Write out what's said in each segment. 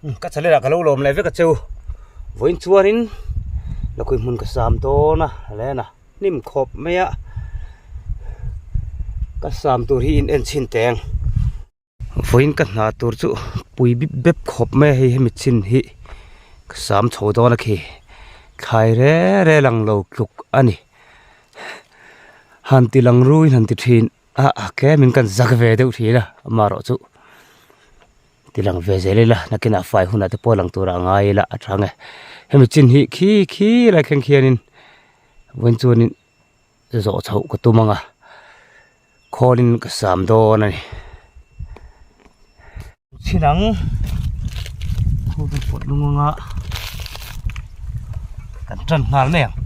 Ka channel ah ka lo lawm leh vek a cheu vawiin chuanin lakhuih hmun ka sam dawn a len a hnim khawp mai a ka sam tur hi in en chhin teng vawiin ka hna tur chu pui bip bep khawp mai a hei hemi chin hi ka sam chho dawn a khi thlai re re lang lo tluk a ni han ti lang ruiin han ti thin a a tlemin kan zak ve deuh thin a amaherawh chu. Ti lang ve zel ila nakinah fai hunah te pawh lang turah a ngai ila a tha nge hemi chin hi khi khi lai thleng khianin vawiin chuanin zawh chhoh ka tum ang a khawlin ka sam dawn a ni. Chhin ang khu chu pawt lung anga kan tan nghal mai ang.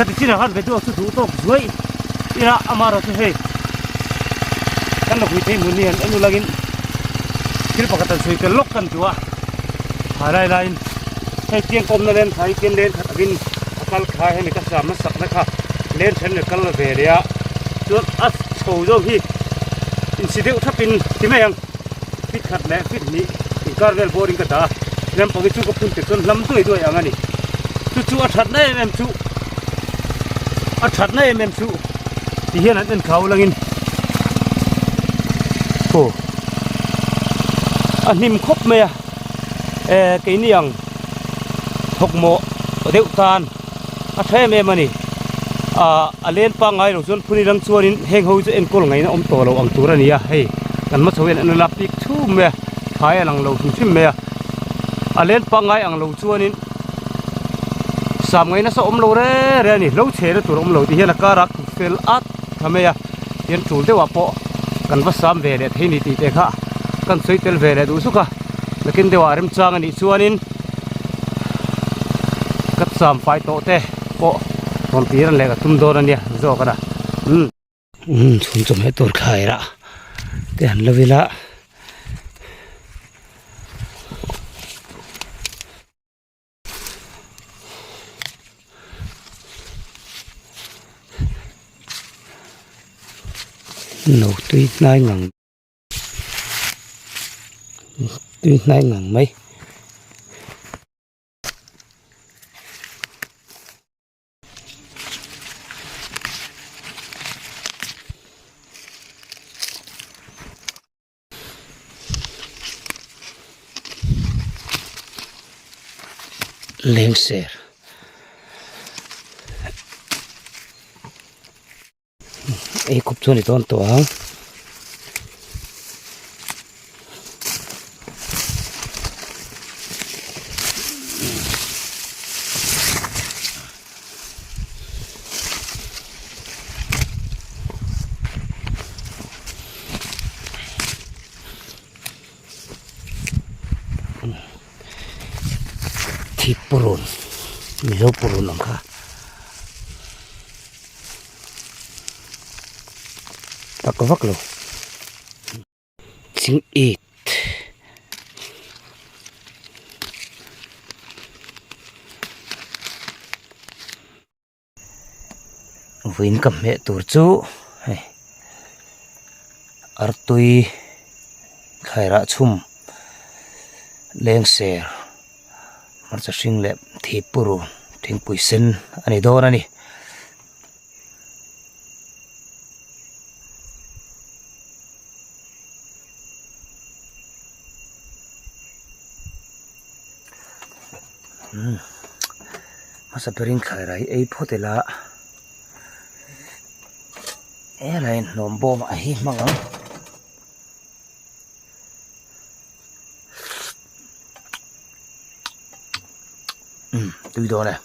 Khati chinah khan vedio chu duh tawk zuai ila amaherawh chu hei kan la pui thei hmun hi han en ulangin thil pakhat an sawi tel lawk kan duh a ha lai laiin hei tiang kawmna len kha hi tiang len khat angin a kal kha hemi ka sam hmasak na kha len then leh kal ve leh a chuan a chho zawk hi insi deuh thapin ti mai ang. Fit khat leh fit hnih inkar vel bawrin ka dah a, lampang hi chu ka phun tir chuan hlam duai duai ang a ni. Chu chu a thatna em em chu a thatna em em chu ti hian an en khau langin aw a hnim khawp mai a eh keini ang thawkmawh deuh tan. A tha em em a ni. Ahh a len pangngai lo chuan phun ilang chuanin heng ho hi chu enkawl ngaihna awm tawh lo ang tur a ni a, hei kan hma chho hian an la pik chhum mai a, thlai a lang lo hrim hrim mai a. A len pangngai ang lo chuanin sam ngaih nasa awm lo re re a ni, hlo chhe na tur awm lo tih hian a kar a kut fel at tha mai a, tihian tul deuhah pawh kan va sam ve leh thei ni tih te kha kan sawi tel ve leh duh zuk a, nakin deuhah remchang a nih chuanin. Ka cham fai tawh te pawh rawn tir leh ka tum dawn a nia zawk a na umm. Umm chhun chawhmeh tur thlai rah te han lo ila. No tui hnai ngang. Tui hnai ngang mai. Lengser. Ei khup chu a ni dawn tawh ang. Thip purun mizo purun ang kha tak vak lo ching it Vawiin ka hmeh tur chu hei artui thlairah chhum lengser hmarcha hring leh thipuru thingpui sen a ni dawn a ni. Hmasa berin thlai rai ei phawt ila helai hnawm bawm ah hi hmang ang. Umm tui dawn e.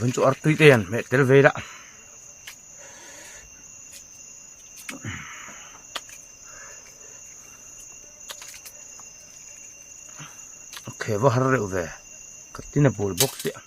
Vun chu artui te hian hmeh tel ve ila. Okay va har reuh ve ka tin a bul bawk chiah.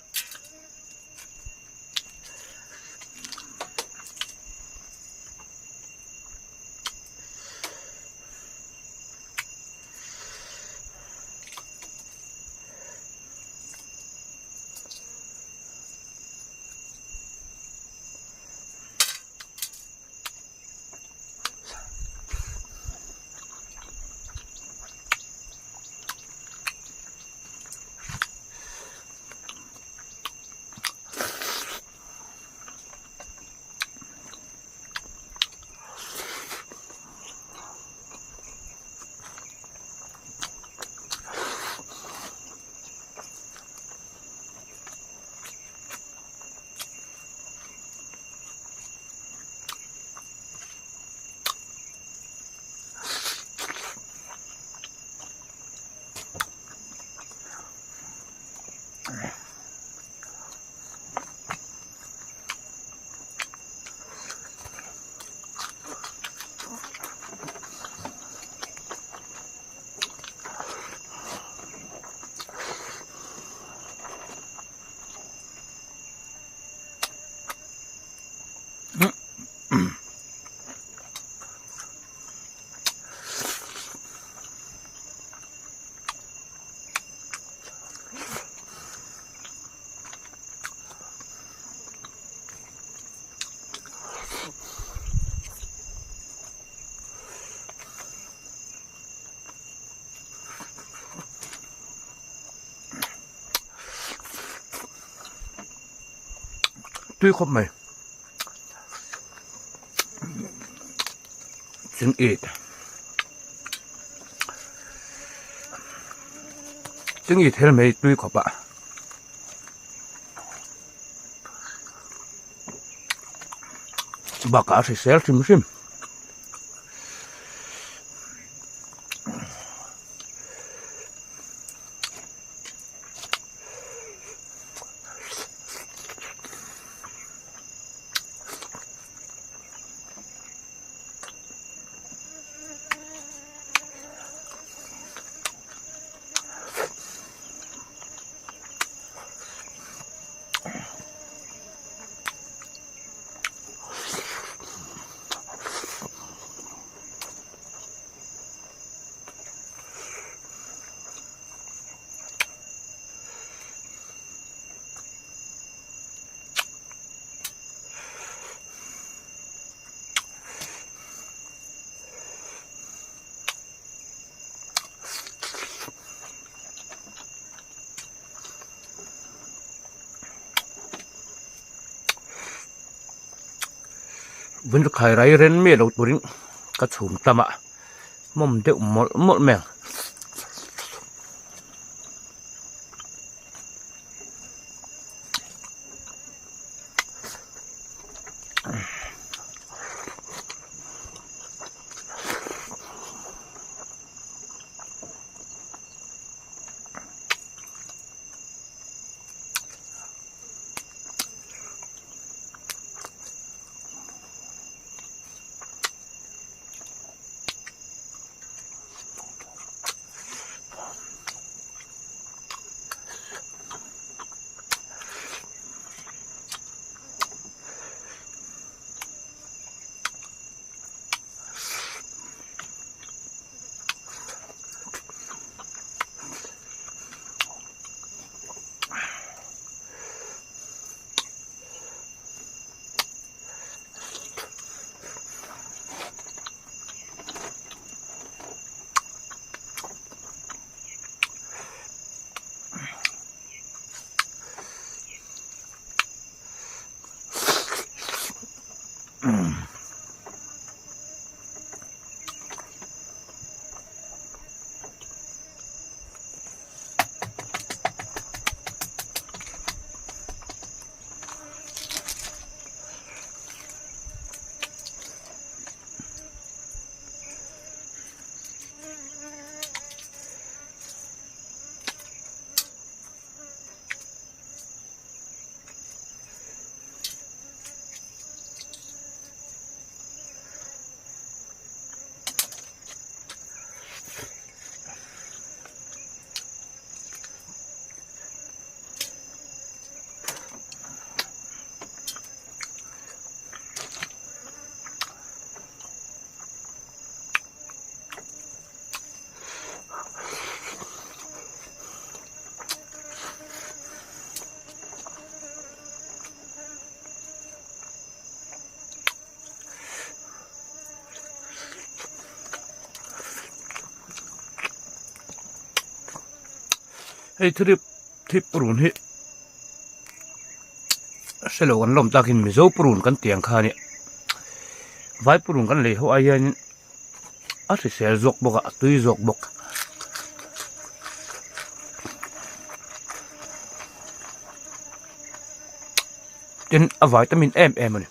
Tui khawp mai ching it ching it hel mai tui khawp a bakah a hrisel hrim hrim. Vun khai rai ren miah lo turin ka chhum tam a hmawm deuh mawlh mawlh mai ang. Hei thurip thip purun hi hrelo kan lawm takin mizo purun kan tih ang kha a nia vai purun kan lei ho ai hianin a hrisel zawk bawk a a tui zawk bawk. Tin a vitamin em em a ni.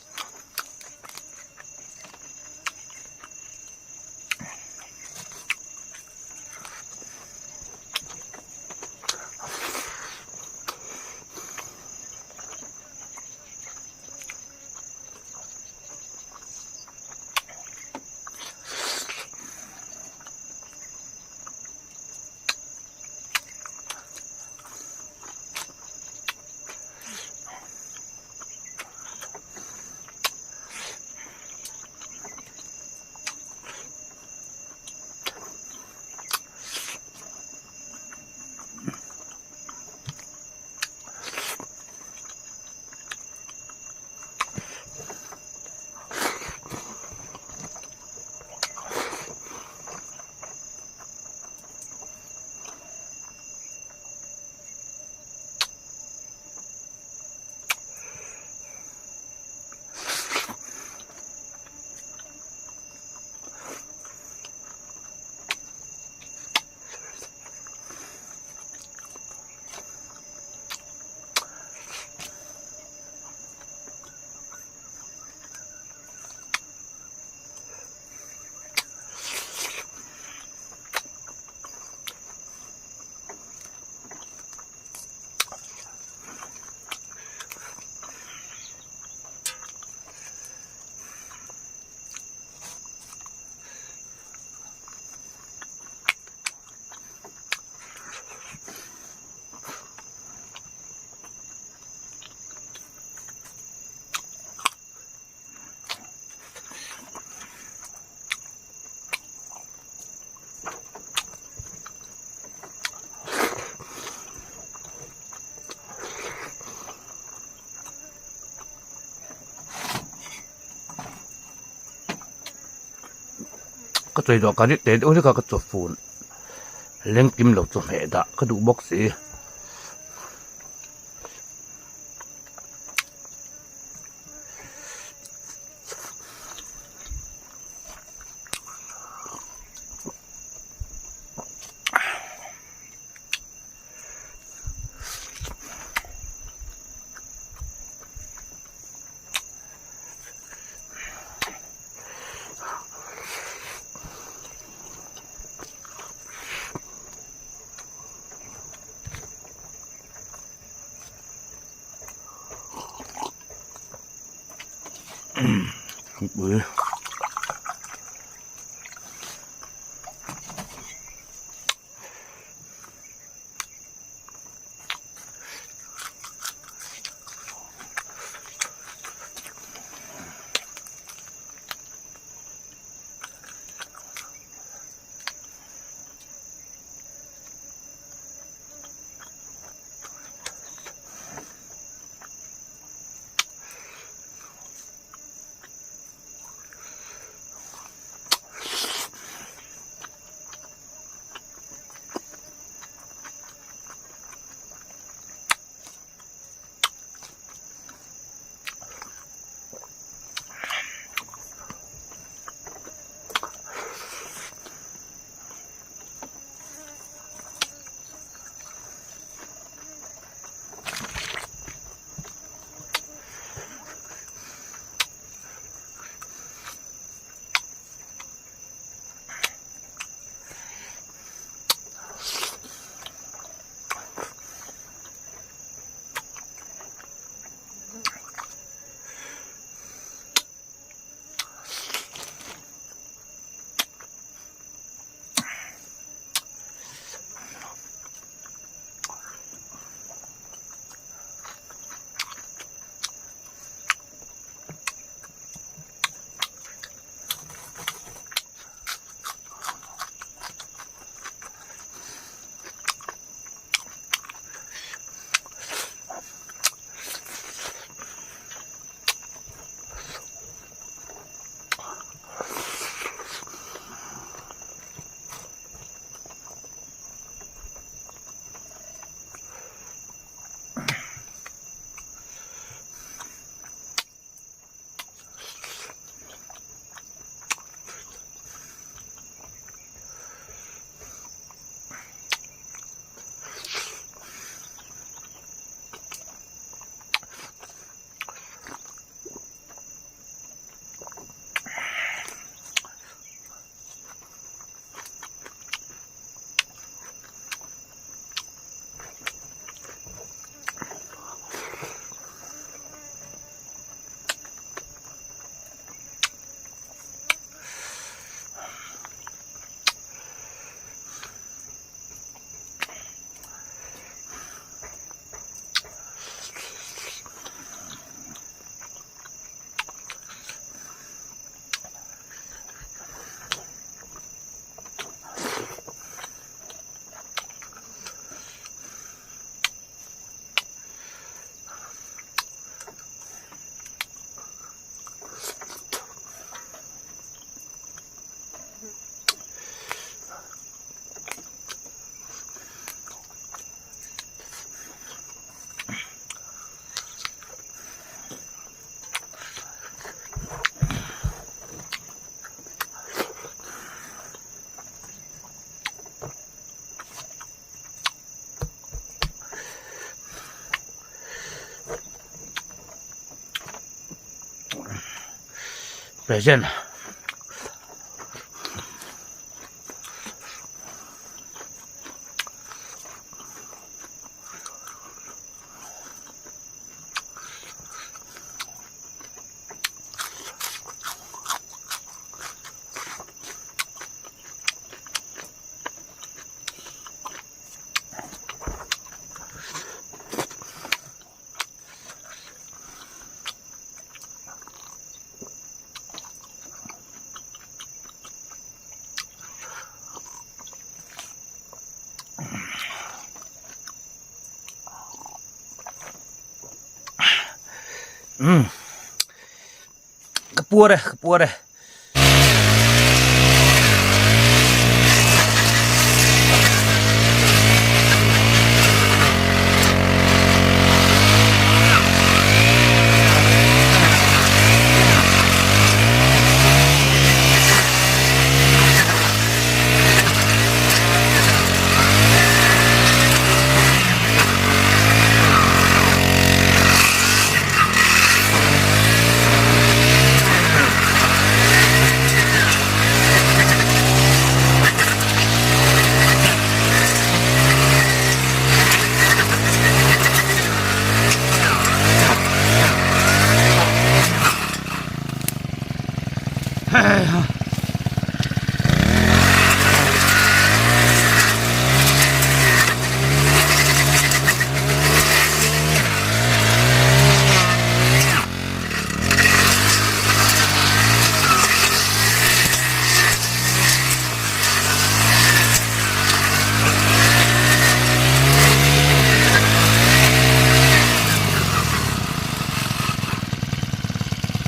Ka chei dawhkan hi teh deuh hlek a ka chawfun lengkim lo chawhmeh dah ka duh bawk si. Thingpui. Present. Umm ka puar e ka puar e.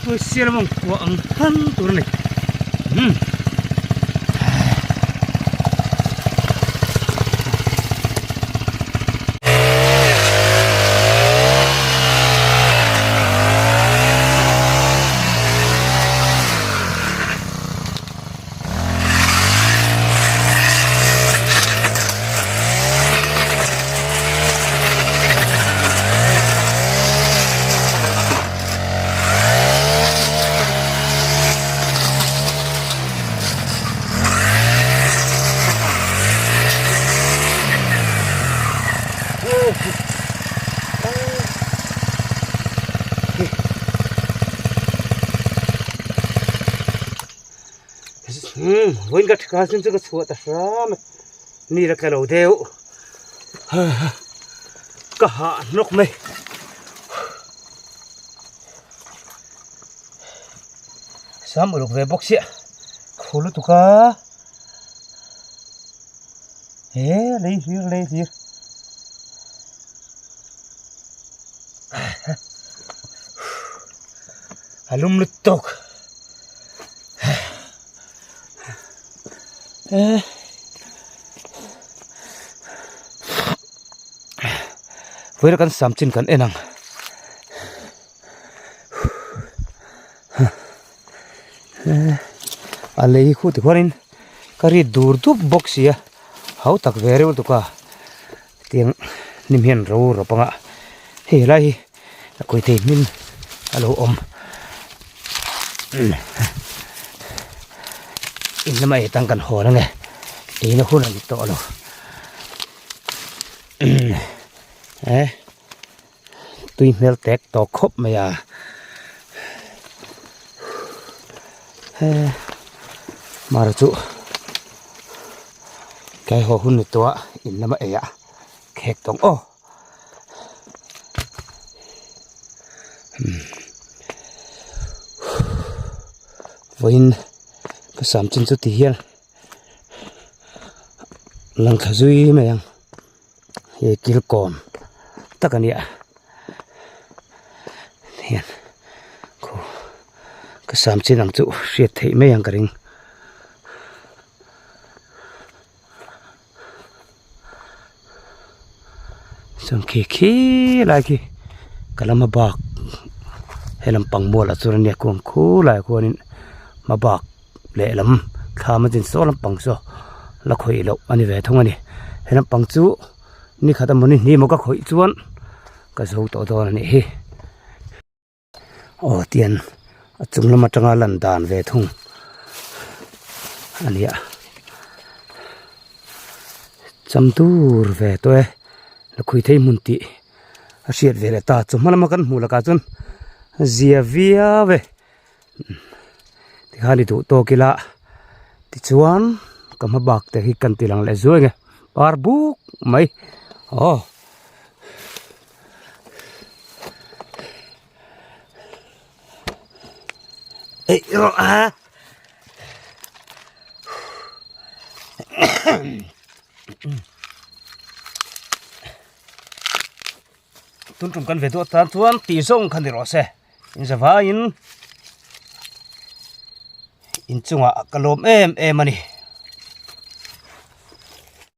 Rawtuai sial mawng kua ang han tur a ni. Umm. Vawiin ka thika chin chu ka chhuah ta hram a ni la tla lo deuh ka hah hnawk mai sam uluk ve bawk chiah khu lutuk a he lei hlir lei hlir a lum lutuk. Vawiin kan sam chin kan en ang a lei khu ti khuanin ka ri dur dup bawk si a hau tak ve reuh lutuk a tiang hnim hian ro rawp anga hei helai hi a kawi thei hmin a lo awm in lama ei tang kan hawn ange eina hun a ni tawh lo eh tui hmel tek tawh khawp mai a he mara chu kai haw hun ni tawh a in lama ei ah khek tawng aw. Vawiin ka sam chin chu ti hian lang thla zui mai ang hei kil kawm tak a nia hian khu ka sam chin ang chu hriat theih mai ang ka ring. Chuan khi khi lai khi ka lama bak he lampang mualah chuan ania kawng khu laiah khuanin hmabak lehlam thlam a din saw lampang saw la khawih loh a ni ve thung a ni he lampang chu ni khat emaw ni hnih emaw ka khawih chuan ka zo tawh dawn a nih hi. Aw tian a chung lam atanga lan dan ve thung a ni a cham tur ve tawh e lakhui thei hmun tih a hriat ve leh ta chu hma lama kan hmuh lakah chuan zia viau e tikhan i duh tawk ila tichuan ka hma bak te hi kan ti lang leh zuai nge par buk mai aw. Eih rawh a tun tum kan ve duh atan chuan tih zawng kha ni rawh se inzavaiin inchungah ka lawm em em a ni.